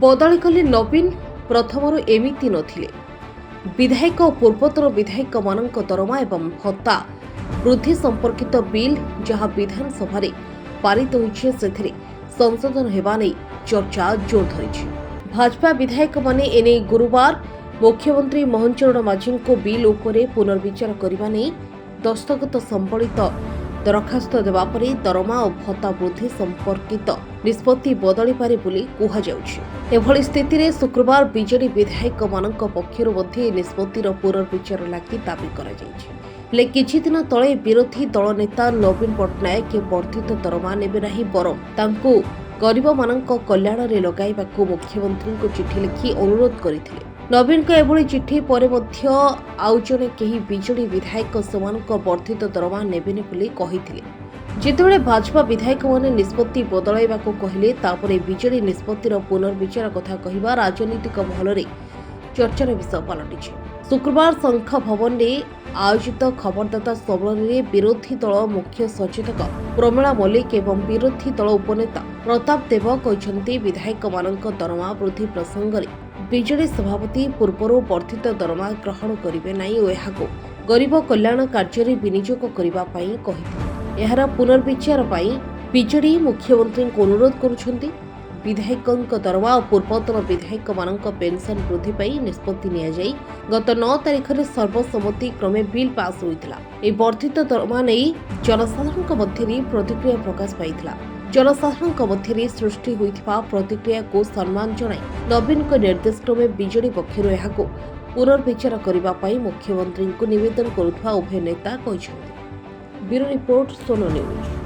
ବଦଳିଗଲେ ନବୀନ, ପ୍ରଥମରୁ ଏମିତି ନଥିଲେ। ବିଧାୟକ ଓ ପୂର୍ବତନ ବିଧାୟକମାନଙ୍କ ଦରମା ଏବଂ ଭତ୍ତା ବୃଦ୍ଧି ସମ୍ପର୍କିତ ବିଲ୍ ଯାହା ବିଧାନସଭାରେ ପାରିତ ହୋଇଛି, ସେଥିରେ ସଂଶୋଧନ ହେବା ନେଇ ଚର୍ଚ୍ଚା ଜୋର ଧରିଛି। ଭାଜପା ବିଧାୟକମାନେ ଏନେଇ ଗୁରୁବାର ମୁଖ୍ୟମନ୍ତ୍ରୀ ମୋହନ ଚରଣ ମାଝୀଙ୍କୁ ବିଲ୍ ଉପରେ ପୁନର୍ବିଚାର କରିବା ନେଇ ଦସ୍ତଖତ ସମ୍ବଳିତ ଦରଖାସ୍ତ ଦେବା ପରେ ଦରମା ଓ ଭତ୍ତା ବୃଦ୍ଧି ସମ୍ପର୍କିତ ନିଷ୍ପତ୍ତି ବଦଳିପାରେ ବୋଲି କୁହାଯାଉଛି। ଏଭଳି ସ୍ଥିତିରେ ଶୁକ୍ରବାର ବିଜେଡି ବିଧାୟକମାନଙ୍କ ପକ୍ଷରୁ ମଧ୍ୟ ଏହି ନିଷ୍ପତ୍ତିର ପୁନର୍ବିଚାର ଲାଗି ଦାବି କରାଯାଇଛି। ହେଲେ କିଛିଦିନ ତଳେ ବିରୋଧୀ ଦଳ ନେତା ନବୀନ ପଟ୍ଟନାୟକ ଏ ବର୍ଦ୍ଧିତ ଦରମା ନେବେ ନାହିଁ, ବରଂ ତାଙ୍କୁ ଗରିବମାନଙ୍କ କଲ୍ୟାଣରେ ଲଗାଇବାକୁ ମୁଖ୍ୟମନ୍ତ୍ରୀଙ୍କୁ ଚିଠି ଲେଖି ଅନୁରୋଧ କରିଥିଲେ। ନବୀନଙ୍କ ଏଭଳି ଚିଠି ପରେ ମଧ୍ୟ ଆଉ ଜଣେ କେହି ବିଜେଡି ବିଧାୟକ ସେମାନଙ୍କ ବର୍ଦ୍ଧିତ ଦରମା ନେବେନି ବୋଲି କହିଥିଲେ। ଯେତେବେଳେ ଭାଜପା ବିଧାୟକମାନେ ନିଷ୍ପତ୍ତି ବଦଳାଇବାକୁ କହିଲେ, ତାପରେ ବିଜେଡି ନିଷ୍ପତ୍ତିର ପୁନର୍ବିଚାର କଥା କହିବା ରାଜନୈତିକ ମହଲରେ ଚର୍ଚ୍ଚାର ବିଷୟ ପାଲଟିଛି। ଶୁକ୍ରବାର ଶଙ୍ଖ ଭବନରେ ଆୟୋଜିତ ଖବରଦାତା ସମ୍ମିଳନୀରେ ବିରୋଧୀ ଦଳ ମୁଖ୍ୟ ସଚେତକ ପ୍ରମିଳା ମଲ୍ଲିକ ଏବଂ ବିରୋଧୀ ଦଳ ଉପନେତା ପ୍ରତାପ ଦେବ କହିଛନ୍ତି, ବିଧାୟକମାନଙ୍କ ଦରମା ବୃଦ୍ଧି ପ୍ରସଙ୍ଗରେ ବିଜେଡି ସଭାପତି ପୂର୍ବରୁ ବର୍ଦ୍ଧିତ ଦରମା ଗ୍ରହଣ କରିବେ ନାହିଁ ଓ ଏହାକୁ ଗରିବ କଲ୍ୟାଣ କାର୍ଯ୍ୟରେ ବିନିଯୋଗ କରିବା ପାଇଁ କହିଥିଲେ। ଏହାର ପୁନର୍ବିଚାର ପାଇଁ ବିଜେଡି ମୁଖ୍ୟମନ୍ତ୍ରୀଙ୍କୁ ଅନୁରୋଧ କରୁଛନ୍ତି। ବିଧାୟକଙ୍କ ଦରମା ଓ ପୂର୍ବତନ ବିଧାୟକମାନଙ୍କ ପେନ୍ସନ୍ ବୃଦ୍ଧି ପାଇଁ ନିଷ୍ପତ୍ତି ନିଆଯାଇ ଗତ 9 ତାରିଖରେ ସର୍ବସମ୍ମତି କ୍ରମେ ବିଲ୍ ପାସ୍ ହୋଇଥିଲା। ଏହି ବର୍ଦ୍ଧିତ ଦରମା ନେଇ ଜନସାଧାରଣଙ୍କ ମଧ୍ୟରେ ପ୍ରତିକ୍ରିୟା ପ୍ରକାଶ ପାଇଥିଲା। ଜନସାଧାରଣଙ୍କ ମଧ୍ୟରେ ସୃଷ୍ଟି ହୋଇଥିବା ପ୍ରତିକ୍ରିୟାକୁ ସମ୍ମାନ ଜଣାଇ ନବୀନଙ୍କ ନିର୍ଦ୍ଦେଶ କ୍ରମେ ବିଜେଡି ପକ୍ଷରୁ ଏହାକୁ ପୁନର୍ବିଚାର କରିବା ପାଇଁ ମୁଖ୍ୟମନ୍ତ୍ରୀଙ୍କୁ ନିବେଦନ କରୁଥିବା ଉଭୟ ନେତା କହିଛନ୍ତି। Bureau report, Sono news.